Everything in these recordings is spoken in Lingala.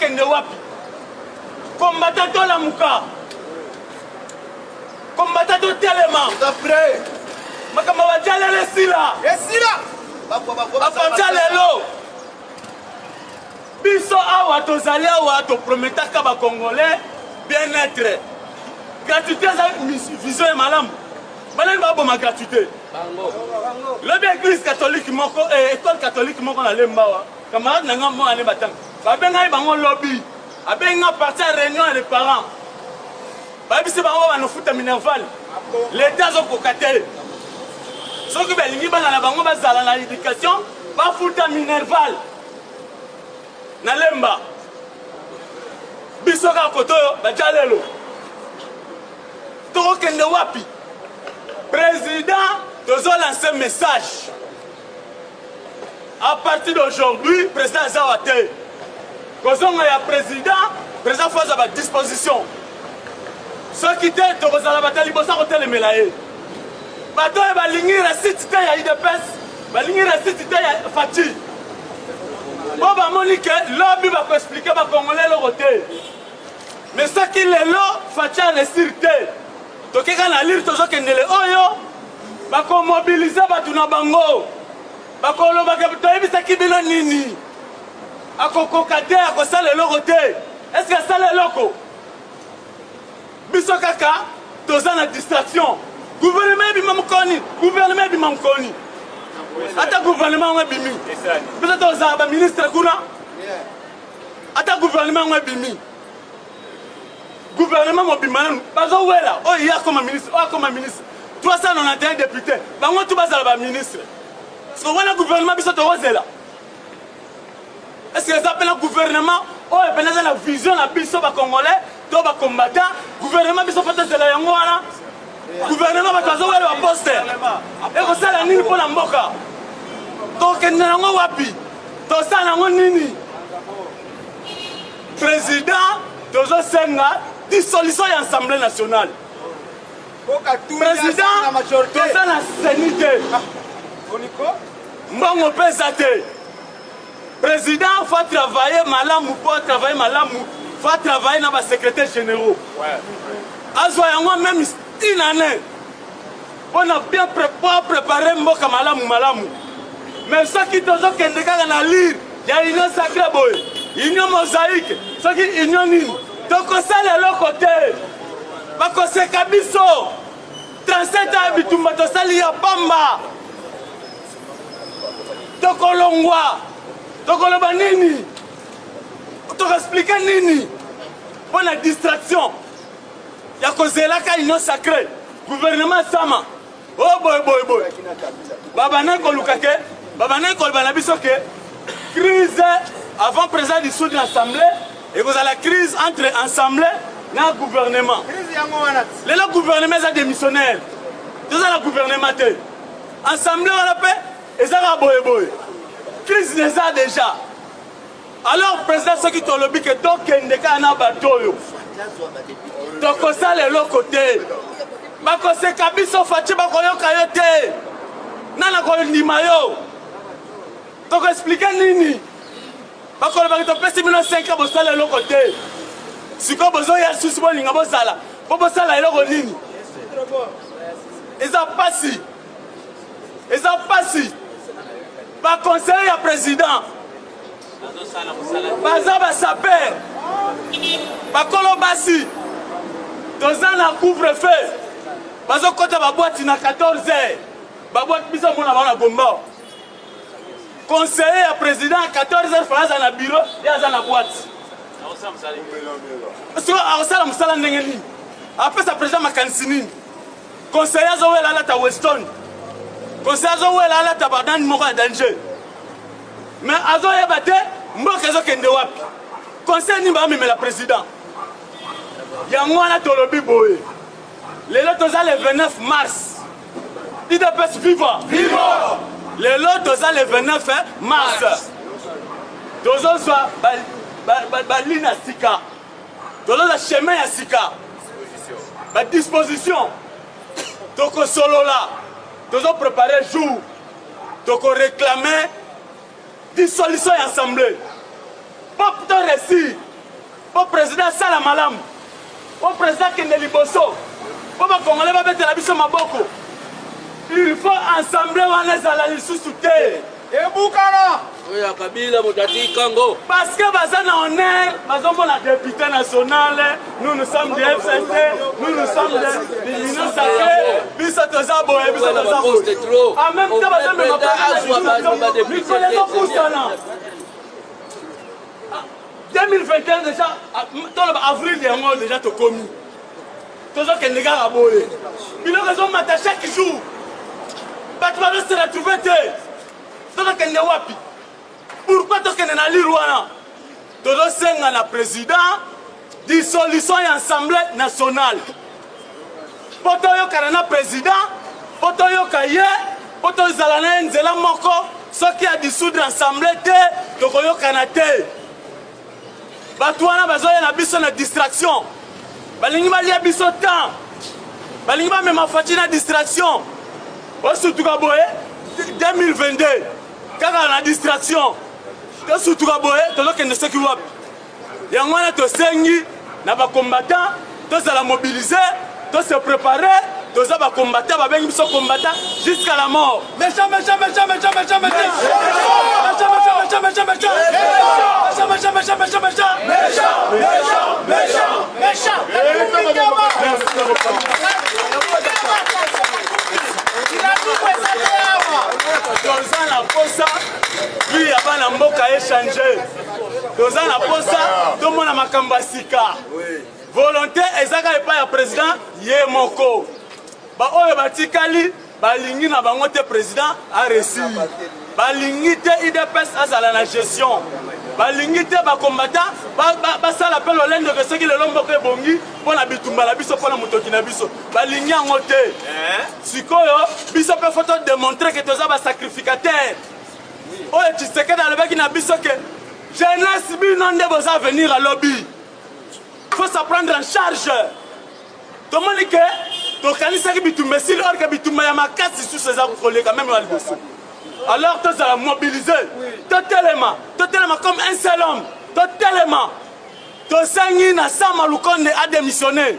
Tozokende wapi? Combattant, tolamuka. Combattant, totelema. Makambo bajalelo esila. Esila. Apartir lelo biso awa tozali awa, toprometaka bacongolais bien-être, gratuité. Eza vision ya malamu. Banani baboma gratuité? Lobi église catholique moko, école catholique moko na Lemba awa, camarade na nga moko ane batanga, babengai bango lobi, abengi nga parti ya réunion ya les parents. Bayebisi bango banofuta minerval, leta azokoka te. Soki balingi bana na bango bazala na éducation, bafuta minerval. Na Lemba, biso kaka kote oyo batya lelo, tokokende wapi? Président, tozolancer message à partir d'aujourd'hui. Président aza wa te. Kozonga ya président, président faut azwa badisposition. Soki te, tokozala bato ya liboso akotelemela ye. Bato oyo balingi réussite te ya UDPS, balingi réussite te ya Fatshi, mpo bamoni ke lobi bakoexpliquer bakongolais eloko te. Mais soki lelo Fatshi aréussir te, tokeka na lire, tozokendele oyo bakomobiliser bato na bango, bakolobaka: "Toyebisaki bino nini? Akokoka te, akosala eloko te." Est-ce asala eloko? Biso kaka toza na distraction. Gouvernement ebima mokoni, gouvernement ebima mokoni, ata gouvernement yango ebimi, biso tozala baministre kuna. Ata gouvernement yango ebimi, gouvernement mobimba nanu bazowela oyo ye akoma ministre, oyo akoma ministre. 391 député, bango tu bazala baministre. So wana gouvernement biso tokozela, est ce que eza mpena gouvernement oyo mpena eza na vision na biso bacongolais to bacombattant? Gouvernement biso fo tozela yango wana, gouvernement bato bazowela baposte, ekosala nini mpo na mboka? Tokende yango wapi? Tosala yango nini? Président, tozosenga dissolution ya Assemblée nationale. Président, toza na CENI te, mbongo mpe eza te. Président faut travailler malamu. Mpo travailler malamu, faut travailler na basecrétaire généraux, azwa yango même une année mpona bien po préparer mboka malamu malamu. Mais soki tozokende kaka na lire ya union sacrée boye, union mosaïque, soki union nini, tokosala eloko te. Bakoseka biso. 37 ans ya bitumba tosali ya pamba. Tokolongwa, tokoloba nini? Tokoexpliquer nini mpo na distraction ya kozelaka union sacrée, gouvernement sama oyo boye boye boye? Babandaki koluka ke, babandaki koloba na biso ke crise avant président dissoudre l'assemblée, ekozala crise entre assemblée na gouvernement. Lelo gouvernement eza démissionnaire, toza na gouvernement te. Assemblée wana mpe eza kaka boyeboye, crise eza déjà. Alors président, soki tolobi ke tokende kaka na bato oyo, tokosala eloko te. Bakoseka biso. Fatshi, bakoyoka yo te. Nana kondima yo? Tokoexpliquer nini? Bakolobaki: "Topesi bino 5 ans, bosala eloko te. Sikoyo bozoya lisusu, bolinga bozala mpo bosala eloko nini?" Eza pasi, eza pasi. Baconseiller ya président baza basapeurs, bakolo basi. Toza na couvre feu, bazokɔta baboîte na 14 heures. Baboîte biso mona bango na Gomba. Conseiller ya président, 14 heures fala aza na bureau, ye aza na boîte. Siko akosala mosala ndenge nini? Apesa président makanisi nini? Conseiller azowela alata Weston, conseiller azowela alata banani moko ya danger, mais azoyeba te mboka ezokende wapi. Conseil nini bamemela président? Yango wana tolobi boye: lelo toza le 29 mars. UDPS viva! Viva! Lelo toza le 29 mars, tozozwa baline ya sika, tozozwa chemin ya sika, badisposition. Tokosolola, tozoprépare jour tokoréclamer dissolution ya assemblée po to réussir. président asala malamu, mpo président akende liboso, mpo bakongole babetela biso maboko, il faut assemblée wana ezala lisusu te. Ebukana. Oyo ya Kabila moto atika ngo. Parce que baza na honneur, bazomona député national, nous nous sommes du FCC, nous nous sommes de l'Union sacrée, biso toza boye, biso toza boye. En même temps bazomema mikolo ezopusana. 2021 déjà, toloba avril yango déjà tokomi, tozokende kaka boye, biloko ezomata chaque jour, bato bazose retrouve te. Tozokende wapi? Pourquoi tokende na lire wana? Tozosenga na président dissolution ya Assemblée nationale, mpo toyokana na président, mpo toyoka ye, mpo tozala na ye nzela moko. Soki adissoudre assemblée te, tokoyokana te. Bato wana bazoya na biso na distraction, balingi balia biso temps, balingi bamema Fatshi na distraction. Osutuka boye 2022 kaka na distraction, tosutuka boye, tozokende soki wapi? Yango wana tosengi na bacombattant tozala mobilisé, tose préparer. Toza bacombattant, babengi biso combattant jusqu'à la mort. Méchant, méchant, méchant, méchant, méchant, méchant. Méchant, méchant, méchant, méchant, méchant. Méchant, méchant, méchant, méchant, méchant. Méchant, méchant, méchant. Méchant. Toza na posa vie ya bana mboka échange, toza na posa tomona makambo ya sika. Volonté ezaka epai ya président ye moko. Baoyo batikali balingi na bango te président aréussir, balingi te UDPS azala na gestion, balingi te bacombattant basala mpe lolendo ke soki lelo mboka ebongi mpo na bitumba na biso, mpo na motoki na biso, balingi yango te. Sikoyo biso mpe faut todémontrer ke toza basacrificateur. Oyo Tshisekedi alobaki na biso ke jeunesse, bino nde boza avenir, alobi faut se prendre en charge. Tomoni ke tokanisaki bitumba esili, or ke bitumba ya makasi susu eza koleka même ya liboso. Alors tozala mobilisé, totelema, totelema comme un seul homme, totelema. Tosengi na Sama Lukonde adémissionné,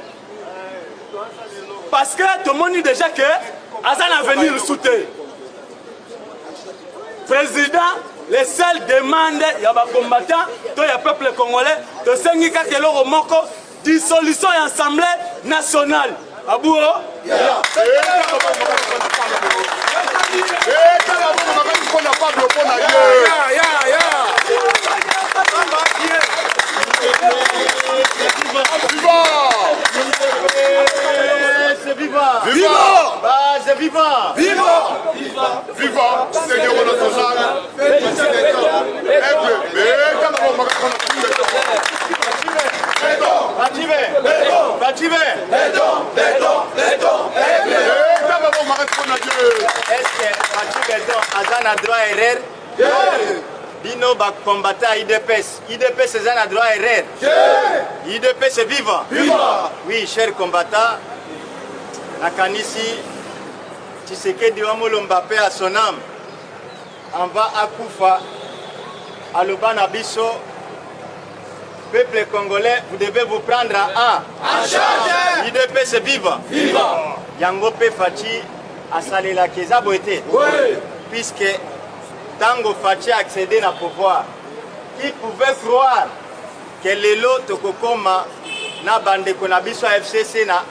parce que tomoni déjà ke aza na avenir su te. Président, les seules demande ya bacombattant to ya peuple congolais, tosengi kaka eloko moko: dissolution ya Assemblée nationale. Abuo. Etala bongo makasi mpona Pablo, mpona ye. Viva! C'est viva! Viva! Base viva! Viva! Viva Seigneur national! Aigle! Etala bongo makasi mpona. Fatshi bé! Fatshi bé! Etala bongo makasi mpona ye. Est-ce que Fatshi Béton aza na droit erreur? Bino bacombattant UDPS, UDPS eza na droit erreur? UDPS viva! Viva! Oui, cher combattant, nakanisi Tshisekedi wa Mulumba, paix à son âme, avant akufa aloba na biso: peuple congolais, vous devez vous prendre à en charge. UDPS viva! Viva! Yango mpe Fatshi asalelaki, eza boye te? Puisque ntango Fatshi accédé na pouvoir, qui pouvait croire ke lelo tokokoma na bandeko na biso ya FCC na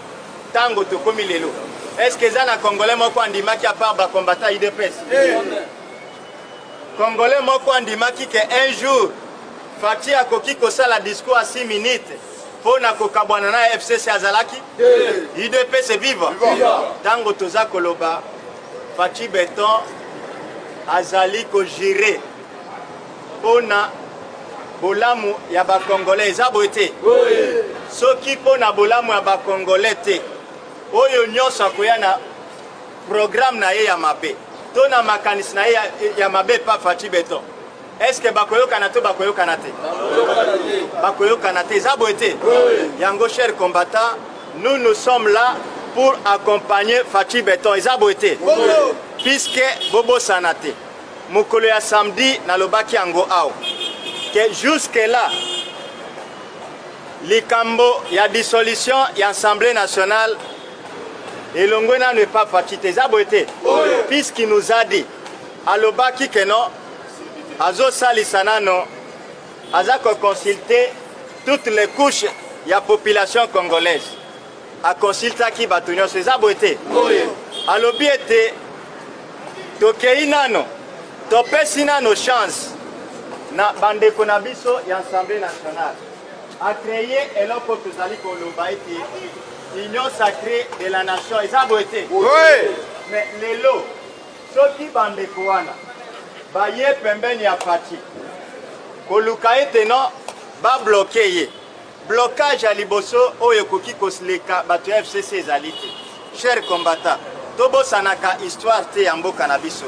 ntango tokomi lelo? Est ce que eza na Congolais moko andimaki, à part bacombattant UDPS? Congolais moko andimaki ke un jour Fatshi akoki kosala discours ya 6 minutes mpo na kokabwana na FCC? Azalaki? UDPS viva! Ntango toza koloba, Fatshi Béton azali kogérer mpo na bolamu ya Bacongolais, eza boye te? Soki mpo na bolamu ya Bacongolais te, oyo nyonso akoya na programme na ye ya mabe to na makanisi na ye ya mabe pa Fatshi Béton, est ce que bakoyokana to bakoyokana te? Bakoyokana te, eza boye te? Yango, cher combattant, nous nous sommes là pour accompagner Fatshi Béton, eza boye te? Puisque bobosana te, mokolo ya samedi nalobaki yango awa ke jusque là Likambo ya dissolution ya Assemblée nationale elongwe nanu epa Fatshi te, eza boye te? Puisqu'il nous a dit, alobaki que non, azosalisa nano, aza koconsulte toutes les couches ya population congolaise. Aconsultaki bato nyonso, eza boye te? Alobi ete tokei nano, topesi nano chance na bandeko na biso ya Assemblée nationale a créer eloko tozali koloba ete Union sacrée de la nation, eza boye te? Mais lelo soki bandeko wana baye pembeni ya Fatshi koluka ete non, babloquer ye, blocage ya liboso oyo ekoki koleka bato ya FCC ezali te. Cher combattant, tobosanaka histoire te ya mboka na biso.